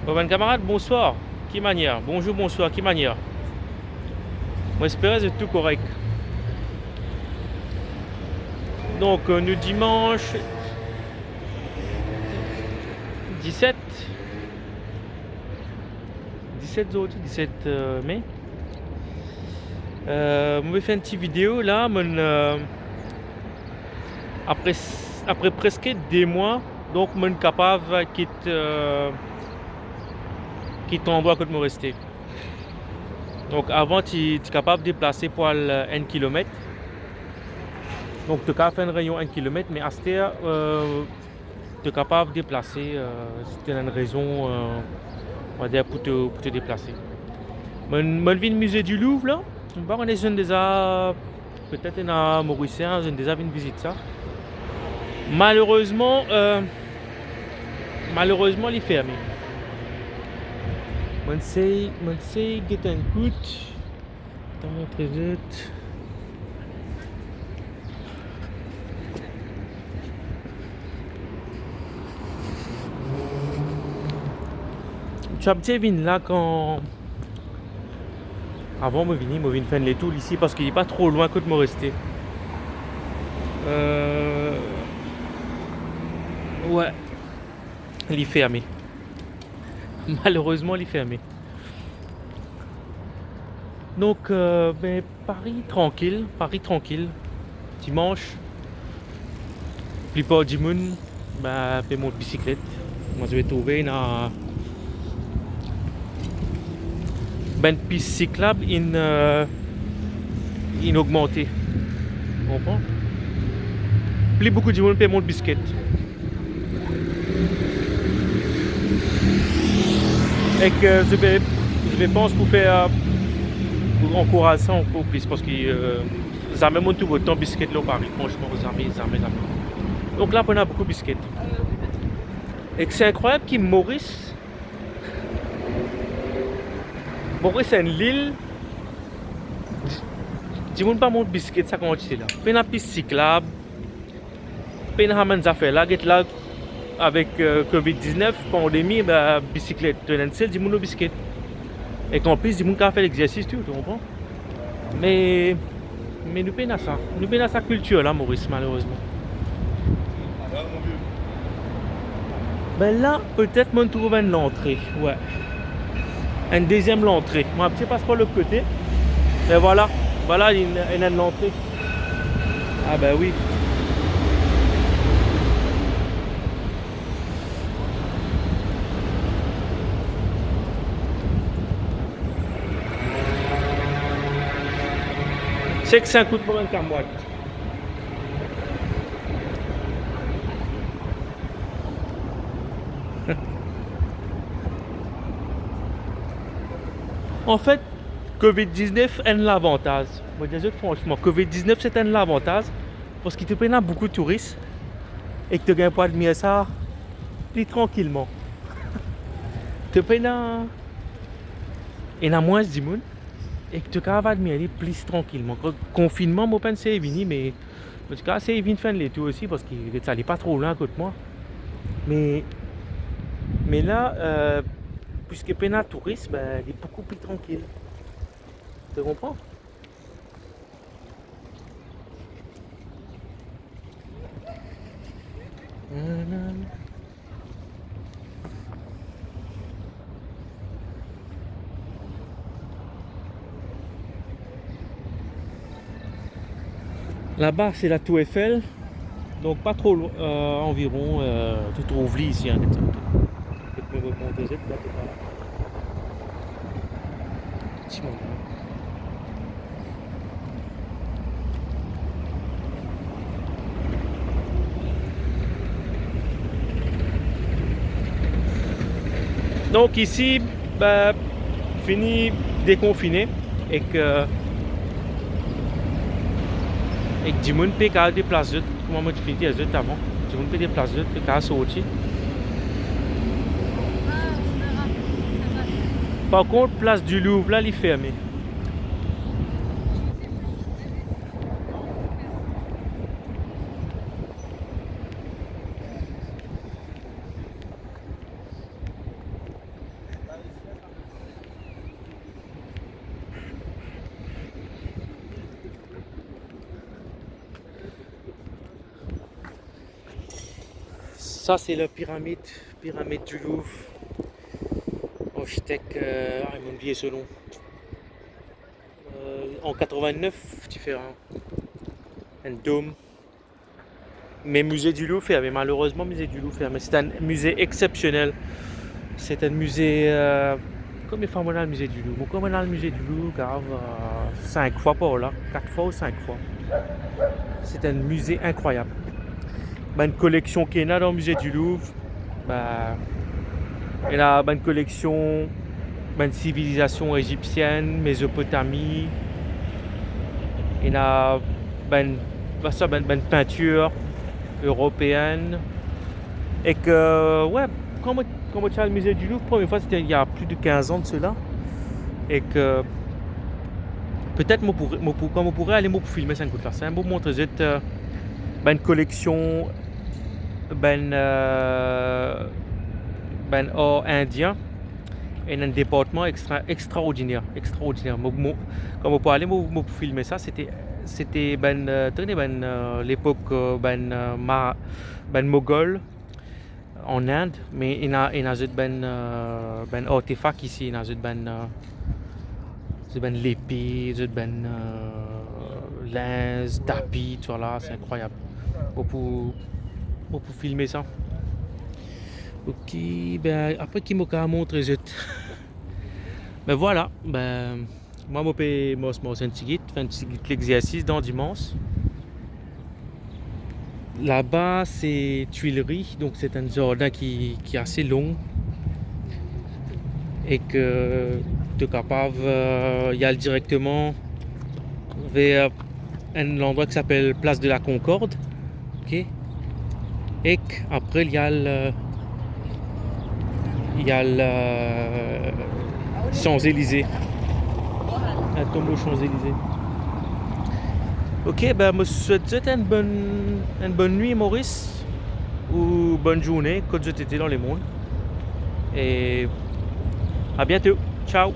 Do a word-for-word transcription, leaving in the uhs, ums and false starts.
Bon, bann kamarad, bonswar. Ki manier? Bonzour, bonswar, ki manier? Mo espere zot tou korek. Donk, euh, nou dimans diset, diset zordi, diset, euh, me. Euh, mo pe fer enn ti video la, mo'nn, euh, apre, apre preske de mwa, donk mo'nn kapav kit, euh, kit landrwa kot mo reste. Donk avan ti, ti kapav deplase pou al, euh, enn kilomet. Donk to kapav fer enn reyon enn kilomet, me aster, euh, to kapav deplase, euh, si to ena enn rezon, euh, on va dire, pou to, pou to deplase. Mo'nn, mo'nn vinn Musée du Louvre la. Mo pa kone si zot inn deza, petet ena Morisien, zot inn deza vinn vizit sa. Malerezman, euh, malerezman, li ferme. Mo'nn sey, mo'nn sey get enn kout. Atan, mo montre zot. Ti abitie vinn la kan, avan mo vini, mo vinn fer enn letour isi, parski li pa tro lwin kot mo reste. Euh, we, li ferme. Malerezman, li ferme. Donk, euh, be, Pari trankil, Pari trankil. Dimans, plipar dimoun, be, pe mont bisiklet. Mo, zot pe trouve ena bann pis siklab inn, euh, inn ogmante. Ou konpran? Pli boukou dimoun pe mont bisiklet. Ek, euh, zot pe, zot pe pans pou fer, euh, pou ankouraz sa ankor plis, parski, euh, zame mo'nn trouv otan bisiklet lor Pari, fransman, zame, zame, zame. Donk la, pou ena boukou bisiklet. Ek se inkrwayab ki Moris, Moris enn lil, dimoun pa mont bisiklet sa kantite la. Pena pis siklab, pena sa bann zafer la, get la, avek, euh, covid diznef, pandemi, be, bisiklet, to ena enn sel dimoun lor bisiklet. Ek anplis, dimoun kapav fer lexersis tou, to konpran? Me, me nou pena sa. Nou pena sa kiltir la, Moris, malerezman. Be la, petet mo'nn trouv enn lantre, we. Enn deziem lantre. Mo abitie pas par lot kote. Me vwala, vwala, ena, ena enn lantre. Ah be wi. Sek sink kout pou enn kamwad. Anfet, covid diznef enn lavantaz. Mo dir zot fransman, covid diznef se enn lavantaz, parski to pena boukou touris, ek to gagn pou admir sa pli trankilman. To pena, ena mwins dimoun, ek to kapav admir li plis trankilman. Kon-, konfinnman, mo pa'nn sey vini, me an tou ka, sey vinn fer enn letour osi, parski sa li pa tro lwin kot mwa. Me, me la, euh, piski pena touris, be, li boukou pli trankil. To konpran? Laba, se la Tour Eiffel. Donk, pa tro lwin, euh, anviron, euh, to trouv li isi, hein, get sa. Get mo montre zot, la, to trouv la. Ti moman. Donk isi, be, fini dekonfine ek, euh, ek dimoun pe kapav deplas zot, kouma mo ti finn dir zot avan. Dimoun pe deplas zot, pe kapav sorti. Par kont, Place du Louvre la, li ferme. Sa, se la piramid, piramid du Louvre. Arkitek, euh, ah, mo bliye so nom. Euh, an quatre-vingt-neuf, ti fer enn, enn dom. Me Musée du Louvre ferme, malerezman, Musée du Louvre ferme. Se enn mize exsepsionel. Se enn mize, euh, konbien fwa mo al Musée du Louvre? Mo, konbien mo al Musée du Louvre, grav, euh, sink fwa par la, kat fwa ou sink fwa. Se enn mize inkrwayab. Bann koleksion ki ena dan Musée du Louvre, ba, ena bann koleksion bann sivilizasion egipsienn, Mezopotami, ena bann, ba sa, bann, bann pintir eropeen. Ek, euh, ouais, kan mo, kan mo ti al Musée du Louvre premie fwa, sete il y a plus de quinze ans de cela. Ek, euh, petet mo pou, mo pou, kan mo pou re ale, mo pou filme sa enn kout la. Sa, mo pou montre zot, euh, bann koleksion, bann, euh, bann ar indien. Ena enn departman extra, extraordiner, extraordiner. Mo, mo, kan mo pou ale, mo, mo pou filme sa. Sete, sete bann, euh, to kone bann, euh, lepok, euh, bann, euh, ma-, bann Mogol an Ind, me ena, ena zot bann, euh, bann artefak isi, ena zot bann, euh, zot bann lepe, zot bann, euh, linz, tapi, tousala, se inkrwayab. Mo pou, mo pou filme sa. Ok, be, apre ki mo kav montre zot? Be vwala, be, mwa mo pe mars, mars enn tigit, fer enn tigit lexersis dan dimans. Laba se Tuileries, donk se enn zardin ki, ki ase long. Ek to kapav, euh, al direkteman ver enn landrwa ki apel Place de la Concorde. Ok. Ek apre, li al, euh, li al, euh, Champs-Élysées. Li al tom lor Champs-Élysées. Ok, be, mo swet zot enn bonn, enn bonn nwi Moris, ou bonn zourne, kot zot ete dan lemond. E a biento. Ciao.